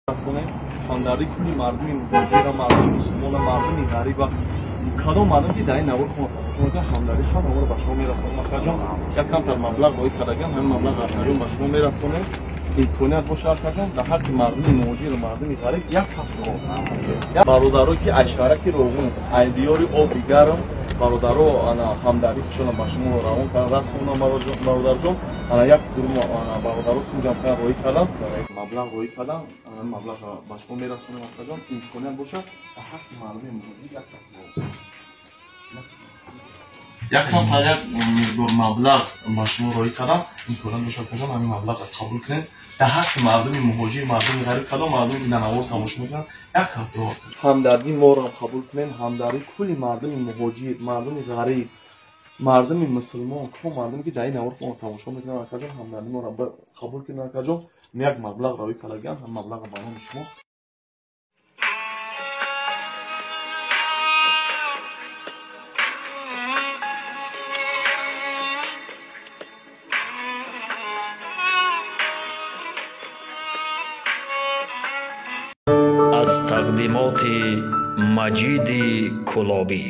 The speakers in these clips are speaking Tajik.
Расонем ҳамдардии кулли мардуми муҳоҷира, мардуми мусулмона, мардуми ғариба, кадом мардум ки дар ин навор шумо тамошо мекунад, ҳамдардии ҳамаро ба шумо мерасонем. Акаҷон, як камтар маблағ роӣ кардагиам, ҳамин маблағ акаҷон ба шумо мерасонем. Имконият боша, акаҷон, дар ҳаққи мардуми муҳоҷиру мардуми ғариб як ҳафт бародаро ки ай шаҳраки Роғун, ай диёри оби гарм, бародаро ана ҳамдардӣ худшона ба шумо равон кардан расонам. Бародарҷон, ана як гурӯҳ бародаро сум ҷамъ кардан роӣ кардам, маблағ роӣ кардам, маблағ ба шумо мерасонем. Акаҷон, имконият бошад, дар ҳаққи мардуми муҳоҷир як камтар як миқдор маблағ ба шумо роӣ кардам. Имконият бошад, акаҷон, ҳамин маблағро қабул кунед. Дар ҳаққи мардуми муҳоҷир, мардуми ғариб, кадом мардуме ки дар навор тамошо мекунанд, як ҳафт ҳамдардии моро қабул кунед. Ҳамдардии кулли мардуми муҳоҷир, мардуми ғариб, мардуми мусулмон, кадом мардуме ки дар ин навор мо тамошо мекунанд, акаҷон, ҳамдардии моро қабул кунед. Акаҷон, як маблағ роӣ кардагиам, ҳам маблағро ба номи шумо. Аз тақдимоти Маҷиди Кӯлобӣ.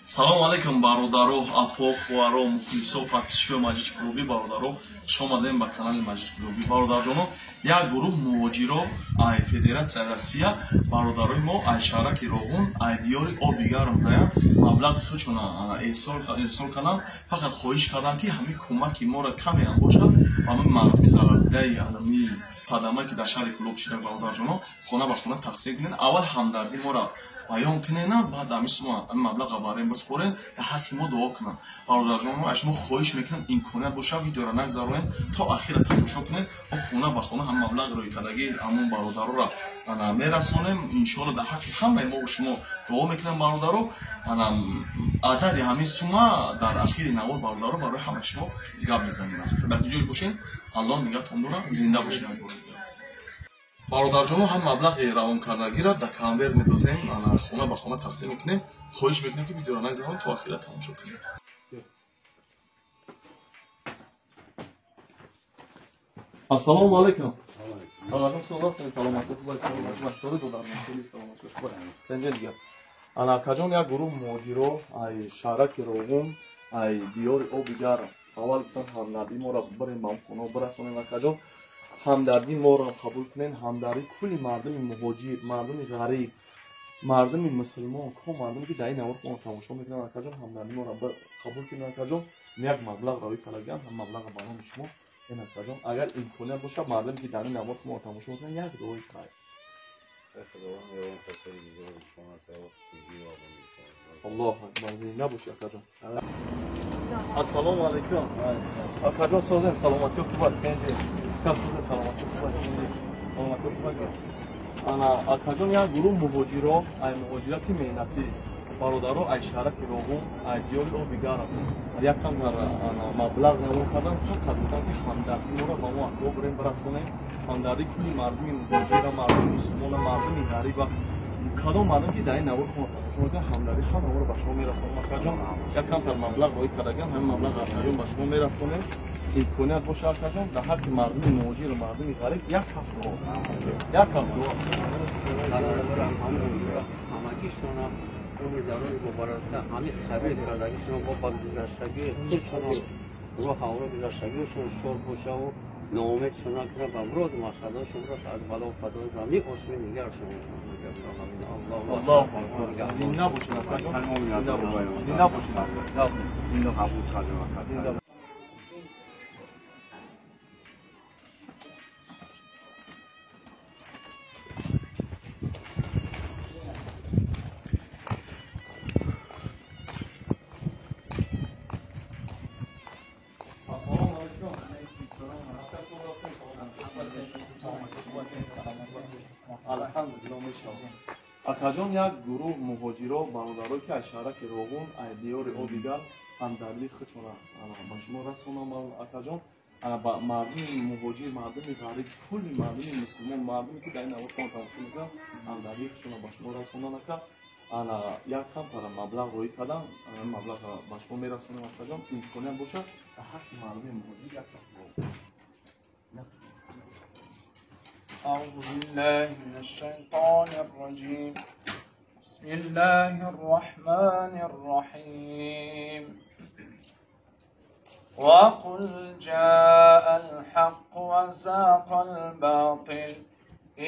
Салому алайкум, бародаро, апо, хоҳаро, мухлисо, подписчикои Маҷид Кӯлобӣ. Бародаро, хуш омадем ба канали Маҷид Кӯлобӣ. Бародарҷоно, як гурӯҳ муҳоҷиро ай Федератсияи Россия, бародарои мо ай шаҳраки Роғун, ай диёри оби гарм даян, маблағи худшона ирсол карданд. Фақат хоҳиш кардам, ки ҳамин кӯмаки моро камеам бошад ба ҳамин мардуми зарардидаи ҳамин садамае ки дар шаҳри Кӯлоб шида, бародарҷоно, хона ба хона тақсим кунед. Аввал ҳамдардӣ моро баён кунена, баъд ҳамин сума, ҳамин маблағро барои бисупорен, дар ҳаққи мо дуо кунанд. Бародарҷоно, аз шумо хоҳиш мекунам, имконият бошад, видеоро нагзаронед, то ахира тамошо кунед. Мо хона ба хона ҳам маблағ рӯй кардагӣ ҳамон бародароро мерасонем, иншоалло. Дар ҳаққи ҳамаи мо шумо дуо мекунам, бародаро. Адади ҳамин сума дар ахири навор, бародаро, барои ҳамаи шумо гап мезанем. Дар ки ҷое бошед, Аллоҳ нигаҳтон дорад, зинда бошед. Бародарҷоно, ҳам маблағи равонкардагиро дар конверт медозем, хона ба хона тақсим мекунем. Хоҳиш мекунем, ки видеоро нагзаронед, то ахира тамошо кунед. Ассалому алайкум. Ана, акаҷон, як гурӯҳ муҳоҷиро ай шаҳраки Роғун, ай диёри оби гарм, аввал гуфтан ҳамдардии моро бирем ба хона бирасонем. Акаҷон, ҳамдардии моро қабул кунед. Ҳамдардии кулли мардуми муҳоҷир, мардуми ғариб, мардуми мусулмон, кадом мардуме ки дар ин навор мо тамошо мекунанд, акаҷон, ҳамдардии моро қабул кунед. Акаҷон, як маблағ роӣ кардагиам, ҳам маблағро ба номи шумо. Ин, акаҷон, агар имконият бошад, мардуме ки дар ин навор мо тамошо мекунанд, як дуои хайр. Аллоҳу акбар, зинда бошӣ, акаҷон. Ассалому алайкум, акаҷон. Созен, саломатиё хуб аст? Созен, саломатиё хуб аст? Саломатиё хуб аст? Ана, акаҷон, як гурӯҳ муҳоҷиро ай муҳоҷирати меҳнатӣ, бародаро, ай шаҳраки Роғун, ай диёри оби гарм, як камтар маблағ равон кардан. Фақат гуфтам, ки ҳамдардӣ моро ба мо аҳво бирем бирасонем. Ҳамдардии кулли мардуми муҳоҷира, мардуми мусулмона, мардуми ғариба, кадом мардум ки дар ин навор шумо тамошо мекунанд, ҳамдардии ҳамаро ба шумо мерасонем. Акаҷон, як камтар маблағ роӣ кардагиам, ҳамин маблағ акаҷон ба шумо мерасонем. Имконият бошад, акаҷон, дар ҳаққи мардуми муҳоҷиру мардуми ғариб як ҳафт дуо, як ҳафт дуо. Ҳамагишона умр дарои муборака, ҳамин сабир кардагишона бо ба гузаштагии худшона роҳ ҳавро гузаштагиашон шод бошаву ноумедшон накунад, ба муроду мақсадҳошон расад, бало фадои замин осмин нигаршон. Аллоҳу акбар, зинда бошед, акаҷон, зинда бошед, зинда. Ассалому алайкум. Алҳамдулилло, мешавад. Акаҷон, як гурӯҳ муҳоҷиро, бародаро, ки аз шаҳраки Роғун, ай диёри оби гарм, ҳамдардии худшона ба шумо расонам. Акаҷон, ба мардуми муҳоҷир, мардуми ғариб, кулли мардуми мусулмон, мардуме ки дар ин навор шумо тамошо мекунанд, ҳамдардии худшона ба шумо расонанд. Ака, ана як камтар маблағ роӣ кардам, маблағро ба шумо мерасонем. Акаҷон, имконият бошад, дар ҳаққи мардуми муҳоҷир як ҳафт дуо. أعوذ بالله من الشيطان الرجيم. بسم الله الرحمن الرحيم. وقل جاء الحق وزاق الباطل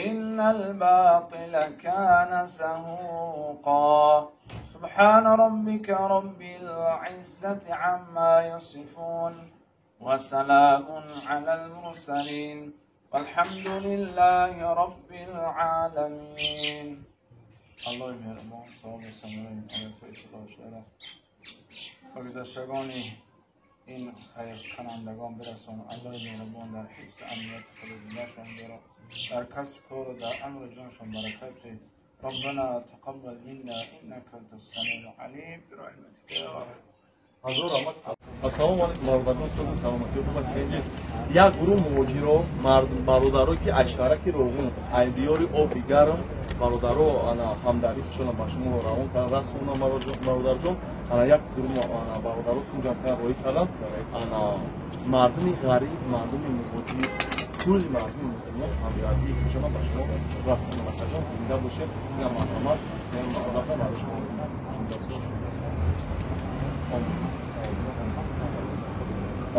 إن الباطل كان زهوقا. سبحان ربك رب العزة عما يصفون وسلام على المرسلين والحمد لله رب العالمين. الله مهربان صاحب سمرین آیات اطلاع شده و گذشتگانی این خیر کنندگان برسان. الله مهربان در حفظ امنیت خود نشان دارد، در کسب کار و در امر جانشان برکت ده. ربنا تقبل منا انك انت السميع العليم برحمتك يا رب. ҳазор раҳмат. Ассалому алайкум, бародарҷон, сози саломатӣ хуб кенҷи. Як гурӯҳ муҳоҷиро, бародаро, ки аз шаҳраки Роғун, ай диёри оби гарм, бародаро, ана ҳамдардӣ худшона ба шумо равон кардан, расондан, бародарҷон. Ана як гурӯҳ бародаро сум ҷамъ кардан, роҳӣ кардан. Ана мардуми ғариб, мардуми муҳоҷир, кулли мардуми мусулмон ҳамдардии худшона ба шумо расондан. Акаҷон, зинда бошед. Ина марҳамат, ин маблағ барои шумо. Зинда бошед.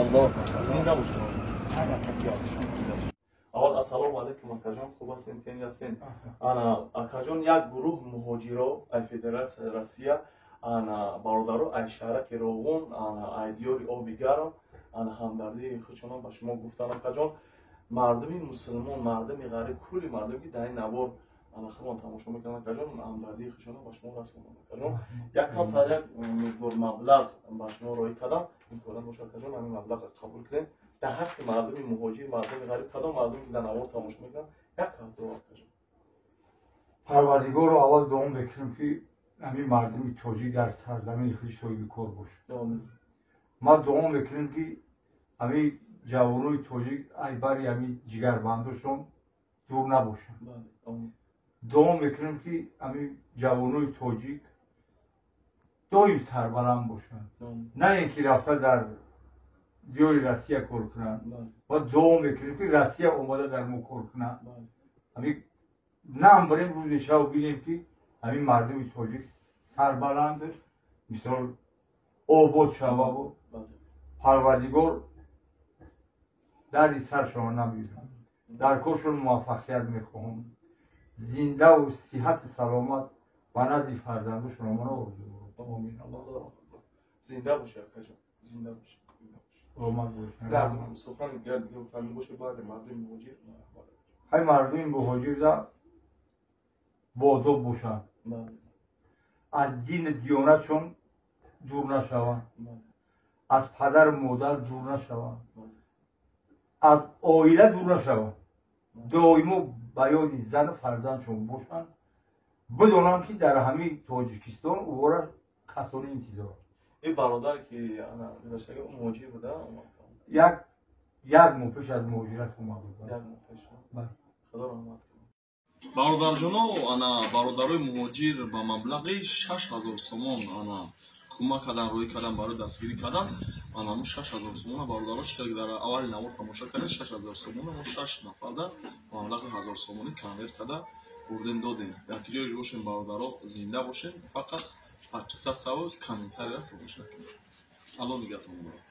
Аллоҳ, зинда бошед. Аввал ассалому алайкум, акаҷон, хуб ҳастен, тенҷ ҳастен? Ана акаҷон, як гурӯҳ муҳоҷиро ай Федератсияи Россия, ана бародаро ай шаҳраки Роғун, ана ай диёри оби гарм, ана ҳамдардии худшона ба шумо гуфтан. Акаҷон, мардуми мусулмон, мардуми ғариб, кулли мардуме ки дар ин навор ана худмон тамошо мекунанд, акаҷон, ҳамдардии худшона ба шумо расонанд. Акаҷон, як камтар як миқдор маблағ ба шумо роҳӣ кардам, имконият бошад, акаҷон, ҳамин маблағро қабул кунед дар ҳаққи мардуми муҳоҷир, мардуми ғариб, кадом мардуме ки дар навор тамошо мекунанд, як ҳафто, акаҷон. Парвардигорро аввал дуо мекунем, ки ҳамин мардуми тоҷик дар сарзамини худ соҳиби кор бошад. Ма дуо мекунем, ки ҳамин ҷавонои тоҷик ай бари ҳамин ҷигарбандошон дур набошанд. Дуо мекунем, ки ҳамин ҷавонои тоҷик доим сарбаланд бошанд, на ин ки рафта дар диёри Россия кор кунанд. Ва дуо мекунем, ки Россия омада дар мо кор кунад. Ҳамин нам барем рӯзи шав бинем, ки ҳамин мардуми тоҷик сарбаланд, мисол, обод шававу Парвардигор дари саршон намебирад. Дар коршон муваффақият мехоҳам, зиндаву сиҳату саломат ба назди фарзандошон омана орзу дорам. Омин. Зинда бошед, акаҷон, зинда бошед, зинда бошед. Саломат бошед. Дар сухани дигар гуфтанӣ бошед баъди мардуми муҳоҷир? Ҳай, мардуми муҳоҷирда боодоб бошанд, аз дину диёнатшон дур нашаванд, аз падару модар дур нашаванд, аз оила дур нашаванд, доимо ба ёди зану фарзандшон бошанд, бидонанд, ки дар ҳамин Тоҷикистон ӯро касони интизор. Ин бародар, ки ана гузаштага, муҳоҷир буда? Як моҳ пеш аз муҳоҷират омад буд. Як моҳ пеш. Худо раҳмат кунад, бародарҷоно. Ана бародарои муҳоҷир ба маблағи 6000 сомон ана кӯмак кардан, роҳӣ кардан, барои дастгирӣ кардан. Ана мо 6000 сомона, бародаро, чӣ кар дар аввали навор тамошо кардем, 6000 сомона мо шаш нафарда ба маблағи 1000 сомонӣ конверт карда бурдем, додем. Дар ки ҷое бошем, бародаро, зинда бошем. Фақат подписаться ва комментария фуромӯш накунед. Алло нигаҳтон дорад.